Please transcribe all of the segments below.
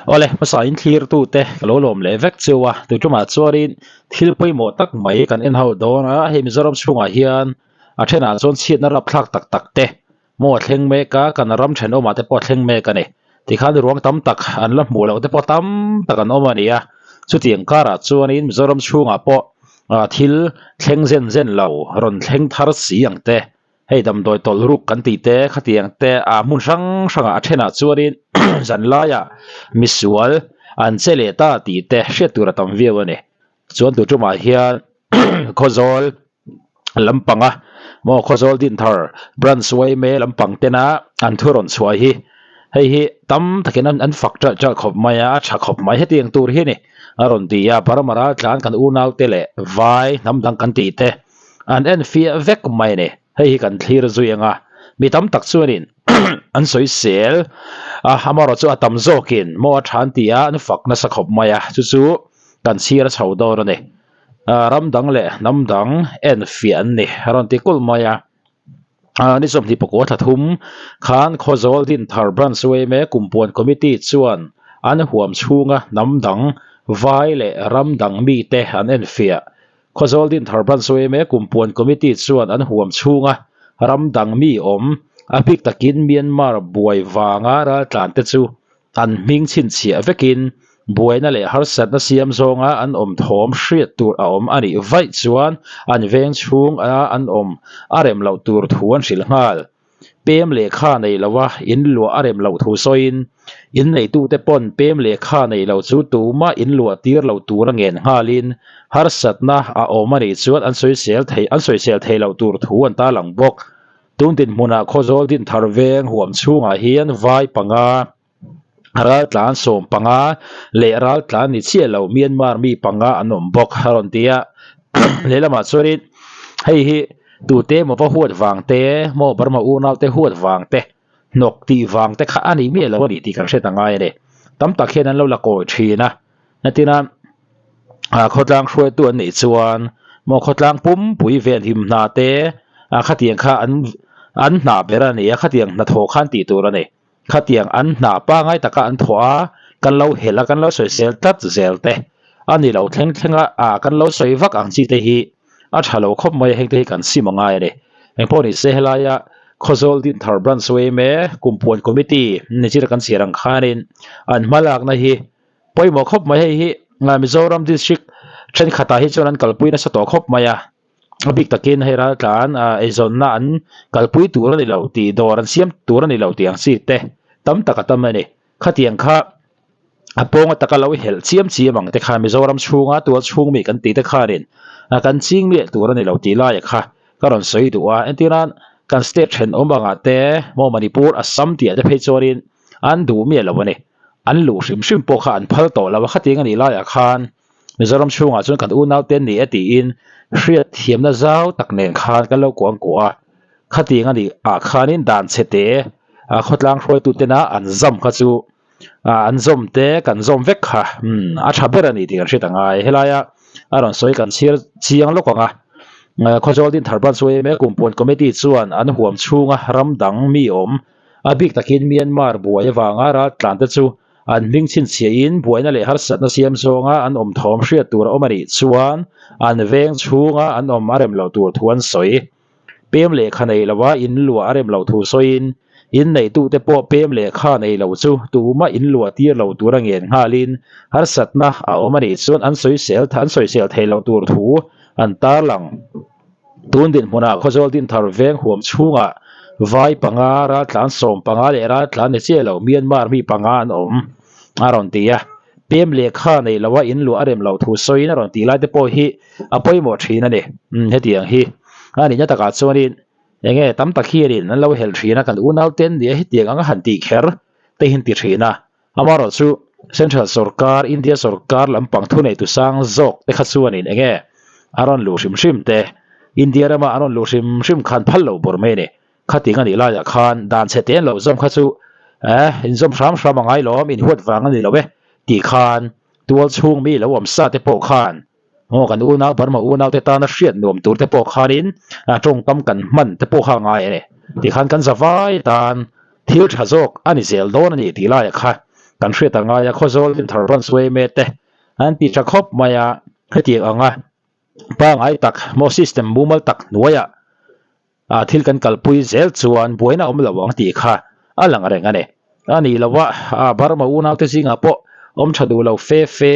Awle, hmasa in thlir tute ka lo lawm leh vek cheu a, tuitumah chuanin thil pawimawh tak mai kan en ho dawn a, hei Mizoram chhungah hian a thenah chuan chhiatna rapthlak tak tak te maw a thleng mek a, kan ram thenawmah te pawh a thleng mek a ni. Tikhan ruang tam tak an la hmuh loh te pawh tam tak an awm a ni a, chutiang karah chuanin Mizoram chhungah pawh thil thleng zen zen lo rawn thleng thar si ang te. Hei damdawi tawlh ruk kan tih te khatiang te ah hmun hrang hrangah a thenah chuanin zanlaiah misual an che leh ta tih te hriat tur a tam viau a ni. Chuan tu tumah hian Khawzawl lampanga maw Khawzawl Dinthar Branch yma lampang tena an thu rawn chhuah hi hei hi tam takin an fak ṭalh ṭalh khawp mai a, a ṭha khawp mai hetiang tur hi a ni a rawn ti a, Burma raltlan kan unaute leh vai hnam dang kan tih te An en fiah vek mai a ni. Hei hi kan thlir zui ang a, mi tam tak chuanin an sawi sel a, amaherawh chu a tam zawkin maw a tha an ti a, an fak nasa khawp mai a, chu chu kan chhir a chho dawn a ni. Ram dang leh hnam dang en fiah an ni a rawn ti kulh mai a. Ni 24 thla thum khan Khawzawl Dinthar Branch yma Kumpuan Committee chuan an huam chhunga hnam dang vai leh ram dang mite an en fiah. Khawzawl Dinthar Branch yma Kumpuan Committee chuan an huam chhunga ram dang mi awm, a bik takin Myanmar buai vanga raltlante chu an hming chhinchhiah vekin buaina leh harsatna siam zawnga an awm thawm hriat tur a awm a nih vaih chuan an veng chhunga an awm a rem loh tur thu an hrilh nghal. Pem lehkha nei loa in luah a rem loh thu sawiin, in neitute pawn pem lehkha nei lo chu tumah in luah tir lo tur a ngen nghalin harsatna a awm a nih chuan an sawisel thei an sawisel thei loh tur thu an tarlang bawk. Tun dinhmunah Khawzawl Dinthar veng huam chhungah hian vai panga, raltlan 15 leh raltlan ni chiah lo Myanmar mi panga an awm bawk a rawn ti a lehlamah chuanin hei hi tute emaw va huat vang te maw Burma unau te huat vang te hnawk tih vang te kha a ni miah lo a ni tih kan hre ta ngai a ni tam tak hian an lo la kawi thin a natina ah khawtlang hruaitu an nih chuan maw khawtlang pumpui venhim hna te ah khatiang kha an an hna ber a ni a khatiang hnathawh khan tih tur a ni. Khatiang an hna pangai taka an thawh a, kan lo helh a, kan lo sawisel tlat zel te a ni lo thleng thleng a, ah kan lo sawi vak ang chi te hi a tha lo khawp mai a, heng te hi kan sim a ngai a ni. Engpawh ni se helaia Khawzawl Dinthar Branch yma Kumpuan Committee ni chira kan chhiar ang khanin an hmalakna hi pawimawh khawp mai hei hi Mizoram District thenkhatah hi chuan an kalpui nasa tawh khawp mai a. A bik takin hei raltlan eizawnna an kalpui tur a ni lo tih dawr an siam tur a ni lo tih ang chi te tam tak a tam a ni. Khatiang kha a pawnga taka lo helh chiam chiam ang te kha Mizoram chhunga tual chhung mi kan tih te khanin kan ching miah tur a ni lo tih laia kha ka rawn sawi duh a. Entirnan kan state thenawm angah te maw Manipur, Assam tih ah te phei chuanin an duh miah lo a ni. An luh hrim hrim pawh kha an phal tawh lo a khatiang a nih laiah khan. Mizoram chhungah chuan kan unaute an ni e tiin hriat thiamna zau tak nen khan kan lo kuang kuah a, khatiang a nih ah khanin dan chhe te ah khawtlang hruaitu tena an zam kha chu ah an zawm te kan zawm vek kha umm a tha ber a ni tih kan hriat a ngai. Helaia a rawn sawi kan chhiar chiang lawk ang a, Khawzawl Dinthar Branch yma Kumpuan Committee chuan an huam chhunga ram dang mi awm a bik takin Myanmar buai avanga raltlan te chu An hming chhinchhiahin buaina leh harsatna siam zawnga an awm thawm hriat tur a awm a nih chuan an veng chhunga an awm a rem loh tur thu an sawi. Pem lehkha nei loa in luah a rem loh thu sawiin in neihtute pawh pem lehkha nei lo chu tumah in luah tir lo tur a ngen nghalin harsatna a awm a nih chuan an sawisel an sawisel thei loh tur thu an tarlang. Tun dinhmunah Khawzawl Dinthar veng huam chhungah vai panga, raltlan 15 leh raltlan ni chiah lo Myanmar mi panga an awm a rawn ti a. Pem lehkha nei loa in luah a rem loh thu sawiin a rawn tih lai te pawh hi a pawimawh thin a ni. Umm hetiang hi a nihna takah chuanin enge tam tak hianin an lo helh thin a, kan unaute an nia hetiang anga han tih kher te hi an ti thin a. Amaherawhchu chu Central sorkar, India sorkar lampang thuneitu sang zawk te kha chuanin enge a rawn luh hrim hrim te, India rama an rawn luh hrim hrim khan phal lo bawr mai a ni. Khating a nih laiah khan dan chhe te an lo zawm kha chu eh inzawm hram hram a ngai lawm, inhuat vang a ni lo e tih khan tual chhung mi lo awm sa te pawh khan maw kan unau Burma unau te tana hriat nuam tur te pawh khanin tawngkam kan hman te pawh kha a ngai a ni. Tikhan kan zavai tan thil tha zawk a ni zel dawn a ni tih laiah kha Kan hriat a ngai a, Khawzawl Dinthar Branch yma te an ti tha khawp mai a, hetiang anga pangngai tak maw system mumal tak hnuaiah ah thil kan kalpui zel chuan buaina awm lo ang tih kha a lang reng a ni. A nih loh a, ah Burma unaute zingah pawh awm tha duh lo fe fe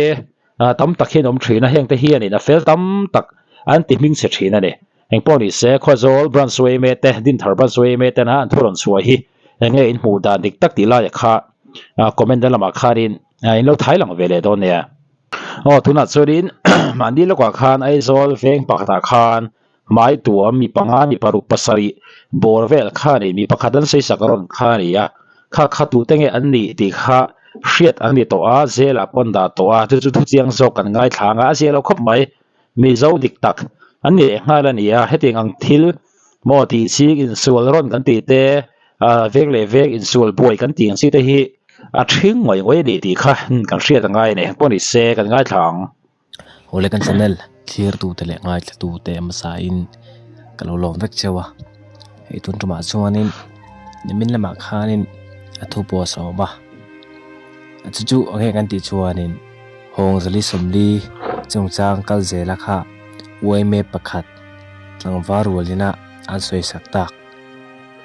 ah tam tak hian awm thin a, hengte hianin a fel tam tak an ti hming chhe thin a ni. Engpawh ni se, Khawzawl Branch yma te, Dinthar Branch yma tena an thu rawn chhuah hi eng nge in hmuh dan dik tak tih laiah kha comment na lamah khanin in lo thai lang ve leh dawn nia. Aw tunah chuanin mahni lawkah khan Aizawl veng pakhatah khan hmai tuam mi panga mi paruk pasarih bawr vel kha a ni, mi pakhat an sawisak rawn kha a ni a, kha kha tute nge an nih tih kha hriat an ni tawh a, zelah pawh an dah tawh a, chu chu thuchiang zawk kan ngaithla ang a, a zia lo khawp mai. Mizo dik tak an ni leh nghal a ni a, hetiang ang thil maw tih ching insual rawn kan tih te, veng leh veng insual buai kan tih ang chi te hi a ṭhing ngawih ngawih a ni tih kha kan hriat a ngai a ni. Pawh ni se kan ngaithla ang. Awle kan channel thlirtute leh ngaithlatute hmasain ka lo lawm vek cheu a, hei tun tumah chuanin nimin lamah khanin a thu post a awm a, chu chu eng nge kan tih chuanin. Hawngzali 40 chungchang kal zela kha yma pakhat tlangval rualina an sawisak tak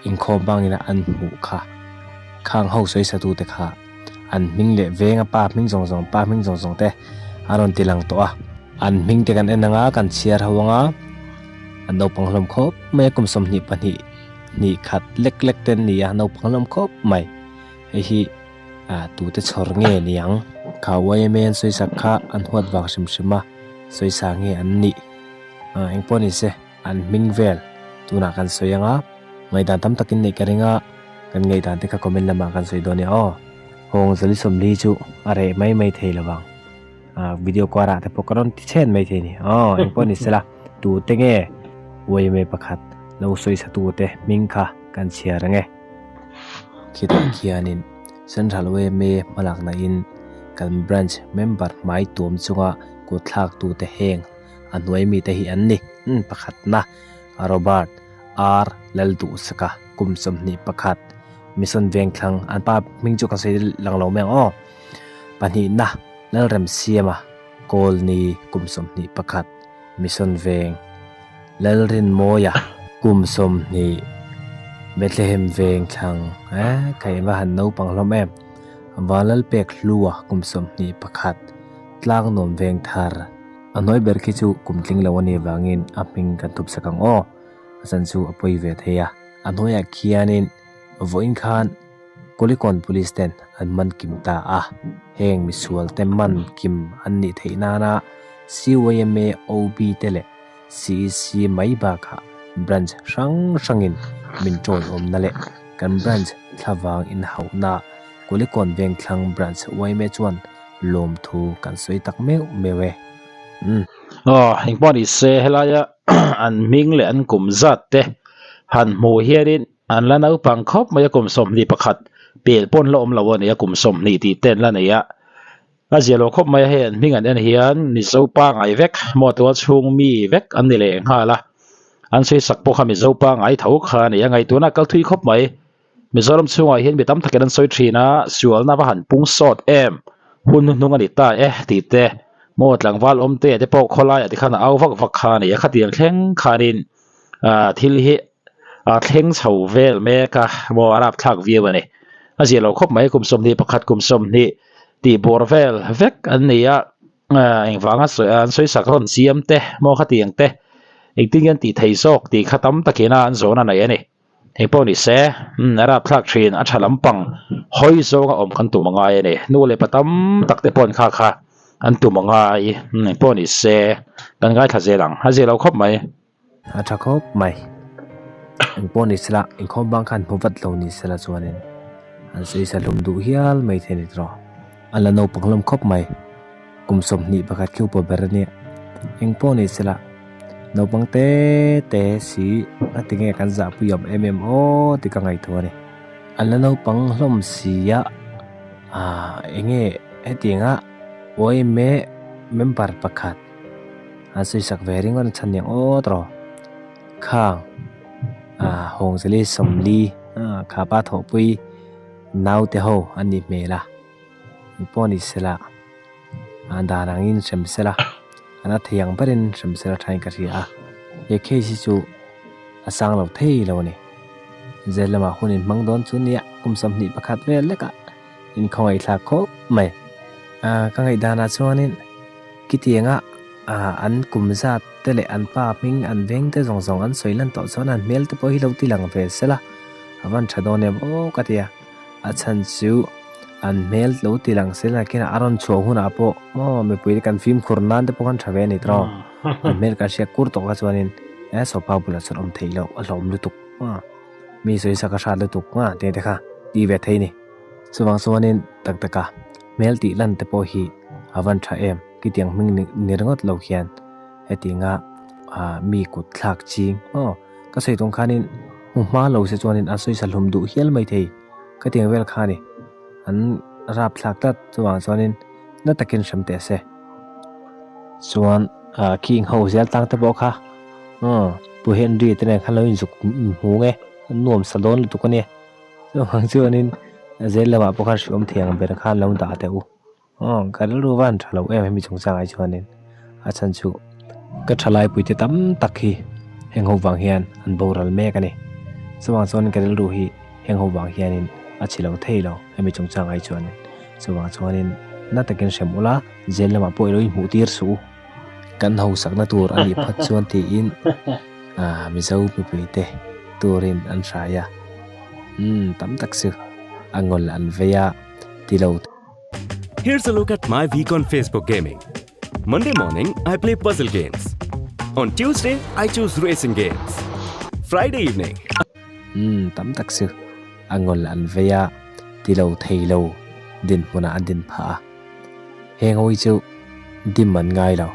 inkhawm bangina an hmuh kha khang ho sawisatute kha an hming leh venga pa hming zawng zawng pa hming zawng zawng te a rawn ti lang tawh a an hming te kan en anga kan chhiar ho anga an naupang hlawm khawp mai a kum 22 hnih khat lek lek te an ni a naupang hlawm khawp mai hei hi. Ah tute chhawr nge ni ang? Kha yma an sawisak kha an huat vang hrim hrim a, sawisa nge an nih? Ah engpawh ni se, an hming vel tunah kan sawi ang a, ngaihdan tam takin neih ka ring a, kan ngaihdan te kha comment lamah kan sawi dawn nia aw. Hawng zali 40 chu a reh mai mai thei lo vang. Ah video kuarah te pawh ka rawn ti chhen mai thei ni. Aw engpawh ni se la, tute nge yma pakhat lo sawisa tute hming kha kan chhiar ang e. Khitah khianin Central yma hmalakna in kan branch member hmai tuam chunga kut thlak tute heng a hnuai mite hi an ni. Umm pakhatna Robert R Lalduhsaka kum 21 Mission Vengthlang an pa hming chu ka sawi lang lo mai ang aw. Pahnihna Lalremsiama Kawlni kum 21 Mission Veng Lalrinmawia kum 20 Bethlehem Veng thlang eh ka eng a han naupang hlawm em Vanlalpek Hlua kum 21 Tlangnuam Veng thar a hnuai ber khi chu kum tling lo a nih vangin a hming kan thup sak ang aw a chan chu a pawi ve thei a a hnuaiah khianin vawiin khan Kulikawn Police ten an man kim ta a, heng misual te man kim an nih theih nana CYMA OB te leh CEC mai bakah branch hrang hrangin min tawiawmna leh kan branch thlavang inhauhna Kulikawn Vengthlang Branch yma chuan lawmthu kan sawi tak meuh meuh e. Umm. Aw, engpawh ni se helaia an hming leh an kum zat te han hmuh hianin An la naupang khawp mai a, kum 21 pel pawn la awm lo a ni a, kum 20 tih te an la nei a, a zia lo khawp mai a, hei an hming an en hian Mizo pangai vek maw tual chhung mi vek an ni leh nghal a, an sawisak pawh kha Mizo pangai tho kha a ni a, ngaihtuahna a kal thui khawp mai. Mizoram chhungah hian mi tam takin an sawi thin a, sualna va han pung sawt em, hun hnuhnung a ni ta e tih te, maw tlangval awm te te pawh khawlaiah te khan a au vak vak kha a ni a, khatiang thleng khanin thil hi a thleng chho vel mek a maw a rapthlak viau a ni a zia lo khawp mai kum 21 kum 20 tih bawr vel vek an ni a engvanga sawi an sawi sak rawn siam te maw khatiang te engtin nge an tih thei zawk tih kha tam takin a an zawn a nei a ni engpawh ni se a rapthlak thin a tha lampang hawi zawnga awm kan tum a ngai a ni nu leh pa tam tak te pawh an kha kha an tum a ngai engpawh ni se kan ngaithla zel ang a zia lo khawp mai. A tha khawp mai. Engpawh ni sela, inkhawm bang khan hmu vat lo ni sela chuanin an sawi sa hlum duh hial mai thei a ni tawh. A la naupang hlawm khawp mai. Kum 21 khi upa ber a nia. Engpawh ni sela, naupang te te si a ti nge kan zahpui awm em em aw tih ka ngaihtuah a ni. A la naupang hlawm si a, ah enge hetianga yma member pakhat, An sawisak ve ringawt a chhan niang aw tawh khang ah hawngzali 40 ah kha pa thawhpui naute ho an nih hmel a Engpawh ni sela a dan angin hrem sela an a thei ang berin hrem sela thain ka hria a he case hi chu a sang lo thei lo a ni. Zel lamah hun in hmang dawn chu nia kum 21 vel lekah in khawngaih thlak khawp mai. Ka ngaihdanah chuanin kitianga an kum zat te leh an pa hming an veng te zawng zawng an sawi lan tawh chuan an hmel te pawh hi lo ti lang ve sela a van tha dawn em aw ka ti a. A chhan chu an hmel lo ti lang se nakin a rawn chhuah hunah pawh maw mipui te kan fimkhur nan te pawh khan tha ve a ni tawh. An hmel kan hriat kur tawh kha chuanin he sofa bulah chuan awm theih loh a hlawm lutuk maw mi sawi sak a hrat lutuk maw tih te kha ti ve thei a ni. Chuvang chuanin tak taka hmel tih lan te pawh hi a van tha em kitiang hming ni ringawt lo hian hetianga mi kut thlak ching maw. Ka sawi tum khanin hmu hma lo se chuanin an sawisa hlum duh hial mai thei. Ka tiang vel kha a ni. An rap thlak tlat chuvang chuanin na takin hrem teh se. Chuan King ho zel tang te pawh kha Pu Henry te nen khan lo inzuk hmu nge an nuam sa dawn lutuk a nia. Chuvang chuanin zel lamah pawh khan hriawm thei ang ber khan lo dah teh u. Aw, ka rilru va han tha lo em hemi chungchang ai chuanin a chhan chu ka thalai puite tam tak hi heng ho vang hian an boral mek a ni. Chuvang chuan ka rilru hi heng ho vang hianin a chhi lo thei lo hemi chungchang ai chuanin. Chuvang chuanin na takin hrem ula jail lamah pawh i lo inhmuh tir suh u. Kan hausakna tur a nih phawt chuan tiin Mizo mipuite turin an hrai a, umm tam tak chu a ngawl an vei a ti lo. Here's a look at my week on Facebook Gaming. Monday morning, I play puzzle games. On Tuesday, I choose racing games. Friday evening. Umm tam tak chu a ngawl an vei a, ti lo thei lo dinhmunah an din phah a. Heng hawi chu dim an ngai lo.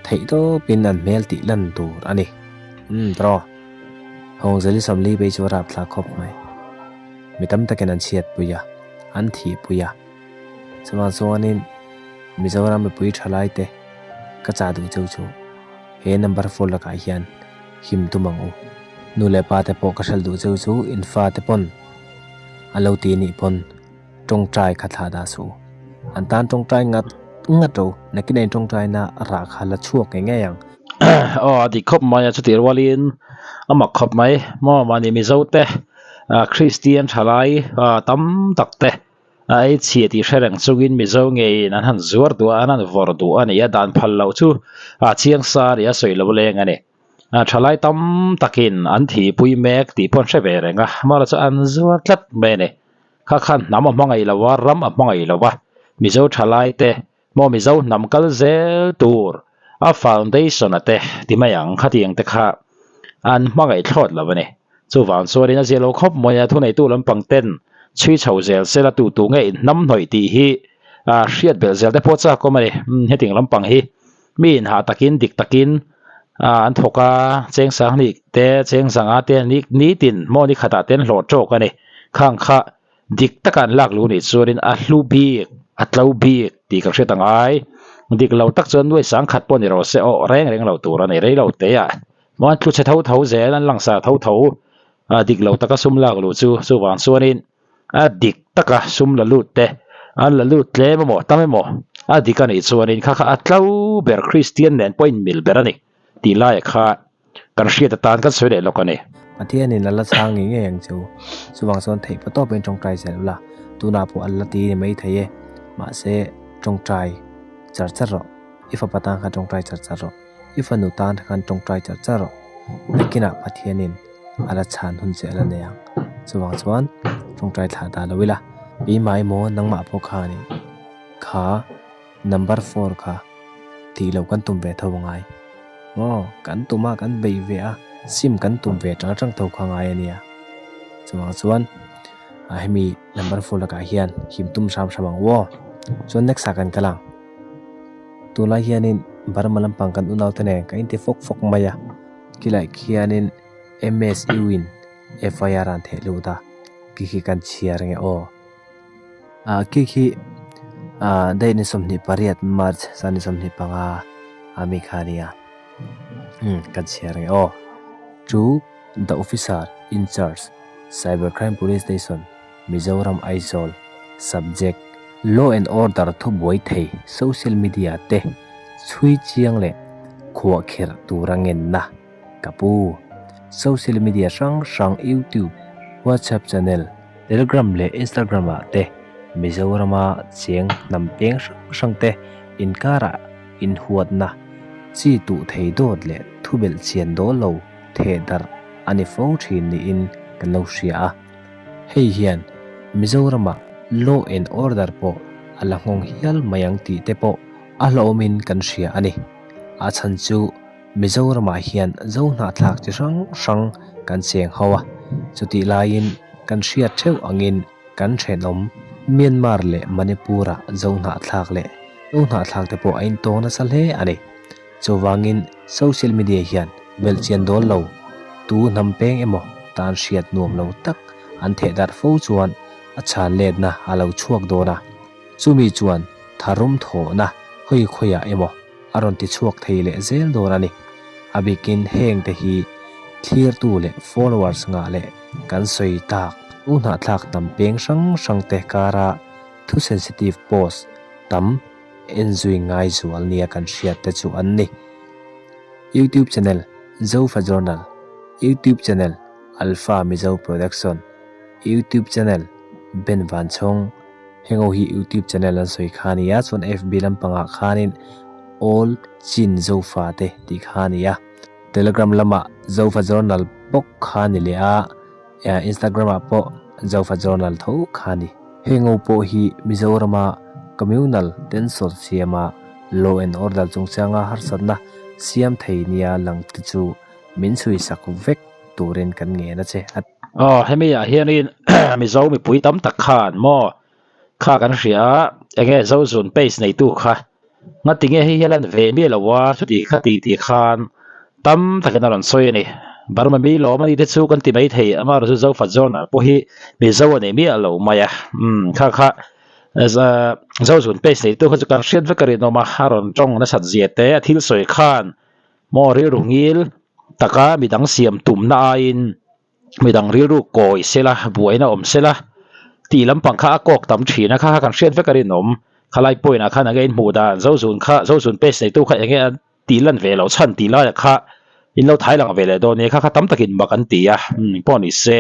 Theih tawpin an hmel tih lan tur a ni. Umm tawh. Hawngzeli 40 phei chu a rapthlak khawp mai. Mi tam takin an chhiatpui a, an thihpui a. Chuvang chuanin Mizoram mipui thalaite ka chah duh cheu chu he number phone lakah hian him tum ang u. Nu leh pa te pawh ka hrilh duh cheu chu in fa te pawn a lo ti nih pawn tawngtai kha thlah dah suh u. An tan tawngtai ngat ngat ro, nakin a in tawngtaina rah kha la chhuak ngei ngei ang. Aw a dik khawp mai a, chutih rualin a mak khawp mai maw mahni Mizo te Kristian thalai tam tak te a ei chhia tih hre reng chungin Mizo ngeiin an han zuar duh a, an han vawrh duh a ni a, dan phal loh chu a chiang sa a ni a, sawi lo leng a ni. Thalai tam takin an thihpui mek tih pawh an hre ve reng a, amaherawhchu an zuar tlat mai a ni. Kha khan hnam a hmangaih lo a, ram a hmangaih lo a, Mizo thalai te maw Mizo hnam kal zel tur a foundation a te ti mai ang khatiang te kha an hmangaih thlawt lo a ni. Chuvang chuanin a zia lo khawp mai a, thuneitu lampang ten chhui chho zel sela tu tu nge inhnamhnawih tih hi hriat belh zel te pawh chak awm a ni. Hetiang lampang hi mi inhah takin dik takin an thawk a, cheng sanghnih te cheng zanga te nitin maw ni khatah te an hlawh tawk a ni. Khang kha Dik taka an lak luh nih chuanin a hlu bik, a tlo bik tih ka hriat angai. Dik lo tak chuan nuai sangkhat pawh ni rawh se aw reng reng lo tur a ni rei lo te a. Maw an tlu chhe tho tho zel an langsar tho tho a dik lo taka sum lak luh chu chuvang chuanin a dik taka sum la lut te an la lut tlem emaw tam emaw a dik a nih chuanin kha kha a tlo ber Kristian nen pawh inmil ber a ni tih laiah kha Kan hriat atan kan sawi leh lawk a ni. Pathianin a la chhang ngei ngei ang chu. Chuvang chuan theih pa tawpin tawngtai zel ula, tunah pawh an la ti ni mai thei e. Mahse, tawngtai char char rawh. I fapa tan khan tawngtai char char rawh. I fanu tan khan tawngtai char char rawh. Nakinah Pathianin a la chhan hun che a la nei ang. Chuvang chuan tawngtai thlah dah lo ila, keimah emaw nangmah pawh khanin kha Number four kha tih loh kan tum ve tho angai. Maw, kan tum a, kan beih ve a, sim kan tum ve tang tang tho kha ngai a nia. Chuvang chuan a hemi number four lakah hian him tum hram hram ang u aw. Chuan next ah kan kal ang. Tunlai hianin Burma lampang kan unaute nen kan inti fawk fawk mai a. Khilai khianin MSU in FIR an theh lut a, khi khi kan chhiar nge aw. Ah khi khi ah date ni 28 March sani 25 a mi kha ania umm kan chhiar ang e aw to the officer in charge cyber crime police station Mizoram Aizawl subject. Law and order thubuai thei social media te chhui chiang leh khuahkhirh tura ngenna ka pu. Social media hrang hrang YouTube, WhatsApp channel, Telegram leh Instagram ah te Mizorama cheng hnam peng hrang hrang te inkarah inhuatna chi tuh thei dawt leh thubelh chian dawl lo theh darh a ni fo thin niin kan lo hria a. Hei hian Mizoramah law and order pawh a la nghawng hial mai ang tih te pawh a hlauhawmin kan hria a ni. A chhan chu Mizoramah hian zo hnahthlak chi hrang hrang kan cheng ho a, chutih laiin kan hriat theuh angin kan thenawm Myanmar leh Manipur-ah zo hnahthlak leh zo hnahthlak te pawh a intawng nasa hle a ni. Chuvangin social media hian belhchian dawl lo, tu hnam peng emaw tan hriat nuam lo tak an theh darh fo chuan a chhan letna a lo chhuak dawn a, chumi chuan tharum thawhna hawi khawiah emaw a rawn ti chhuak thei leh zel dawn a ni. A bikin heng te hi thlirtu leh followers ngah leh kan sawi tak tu hnahthlak hnam peng hrang hrang te kara thu sensitive post tam Enzui ngai zual nia kan hriat te chu an ni. YouTube channel Zofa Journal, YouTube channel Alpha Mizo Production, YouTube channel Ben Vanchhawng, Heng ho hi YouTube channel an sawi kha a nia, chuan FB lampangah khanin All Chin Zofa te tih kha a nia. Telegram lamah Zofa Journal bawk kha a ni leh a. Instagram ah pawh Zofa Journal tho kha a ni. Heng ho pawh hi Mizorama communal tension siama law and order chungchanga harsatna siam thei nia lang te chu min chhui sak vek turin kan ngen a che a ti. Aw hemi ah hianin Mizo mipui tam tak khan maw kha kan hria a, enge Zozun page neitu kha Ngatinge hei hi a lan ve miah lo a, chuti kha ti tih khan tam takin a rawn sawi a ni. Burma mi lawm a ni te chu kan ti mai thei, amaherawhchu chu Zofa Journal pawh hi Mizo a nei miah lo mai a. Umm kha kha Zozun page neitu kha chu kan hriat vek a rinawm a, a rawn tawng nasat zia te a thil sawi khan maw rilru ngil taka midang siam tumna aiin midang rilru kawi sela buaina awm sela tih lampang kha a kawk tam thin a kha kha kan hriat vek a rinawm khalai point ah khan enge in hmuh dan zozun kha zozun page neitu kha enge an tih lan ve loh chhan tih laiah kha in lo thai lang ve leh dawn nia kha kha tam takin mak an ti a umm pawh ni se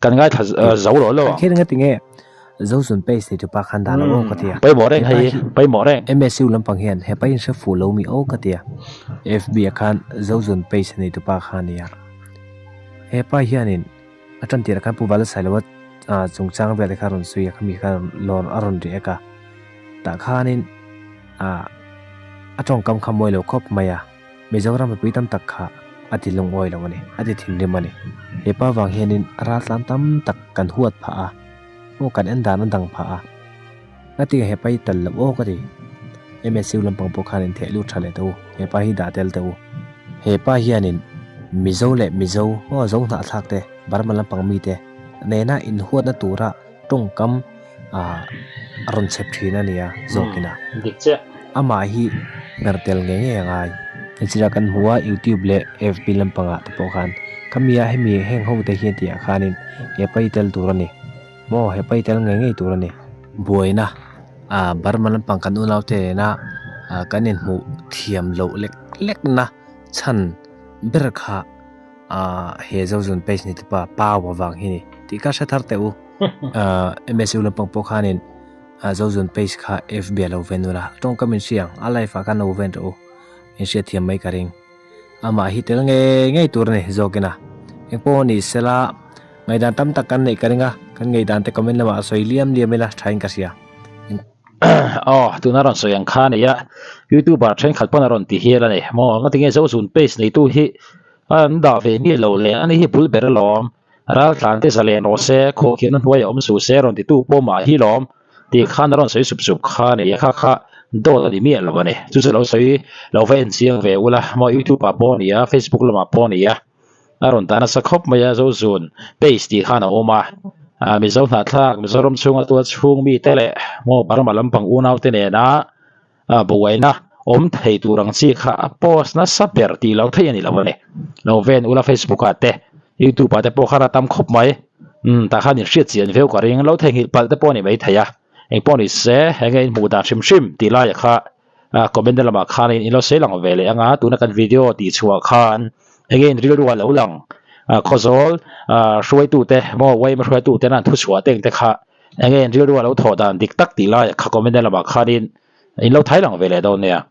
kan ngaithla zo lo lo ang. Kher nga tinge zozun page neitu pa khan dah lo aw ka tia pawimawh reng hei pawimawh reng MSU lampang hian hepa in hre fuh lo mi aw ka tia FB ah khan zozun page neitu pa kha ania. Hepa hianin a tan tirah khan Pu Valsailoa chungchang vel te kha a rawn sawi a, khami kha lawr a rawn riak a, tah khanin ah a tawngkam kha mawi lo khawp mai a, Mizoram mipui tam tak kha a ti lungawi lo a ni, a ti thinrim a ni. Hepa vang hianin raltlan tam tak kan huat phah a, aw kan en dan a dang phah a, ngatinge hepa hi tal loh aw ka ti. MSU lampang pawh khan intheh lut tha leh teh u, hepa hi dah tel teh u. Hepa hianin Mizo leh Mizo maw zo hnahthlak te, Burma lampang mite nena inhuatna tura tawngkam a rawn chhep thin a nia zawkin a. Dik chiah. Amah hi hmer tel ngei ngei a ngai. Hechira kan hmu a YouTube leh FB lampangah te pawh khan khami a hemi heng ho te hian tih ah khanin hepa hi tel tur a ni maw hepa hi tel ngei ngei tur a ni. Buaina ah Burma lampang kan unau te nena ah kan inhmuh thiam loh lek lek na chhan ber kha ah he Zozun page ni te pa Pau avang hi ni tih kha hre thar teh u. Ah MSU lampang pawh khanin ah Zozun page kha FB ah lo ven ula tawngkam in hria ang a live ah khan lo ven rawh u in hriat thiam mai ka ring. Amah hi tel ngei ngei tur a ni zawkin a engpawh ni sela Ngaihdan tam tak kan neih ka ring a, kan ngaihdan te comment lamah a sawi liam liam ila thain ka hria. Aw, tuna rawn sawi ang kha a ni a, youtuber thenkhat pawn a rawn ti hial a ni. Maw, ngatinge Zozun page neitu hi an dah ve miah lo le, ani hi bul ber alawm, raltlan te zalen rawh se, khuahkhirhna hnuai a awm suh se rawn titu pawh mah hi lawm tih khan a rawn sawi sup sup kha a ni a, kha kha dawt a ni miah lo a ni. Chu chu lo sawi lo va en chiang ve ula, maw youtube ah pawh a ni a, facebook lamah pawh a ni a. A rawn ta nasa khawp mai a, Zozun page tih khan a awm a, Mizo hnahthlak Mizoram chhunga tual chhung mite leh maw Burma lampang unaute nena buaina awm thei tur ang chi kha a post nasa ber tih loh theih a ni lo a ni. Lo ven ula Facebook ah te YouTube ah te pawh khan a tam khawp mai, umm tah khan inhriat chian viau ka ring, lo theihnghilh palh te pawh a ni maithei a. Engpawh ni se enge in hmuh dan hrim hrim tih laiah kha comment na lamah khanin in lo sawi lang ve leh anga tuna kan video tih chhuah khan enge in rilru a lo lang Khawzawl hruaitute maw yma hruaitute an thuchhuah te engte kha enge in rilru a lo thawh dan dik tak tih laiah kha comment na lamah khanin in lo thai lang ve leh dawn nia.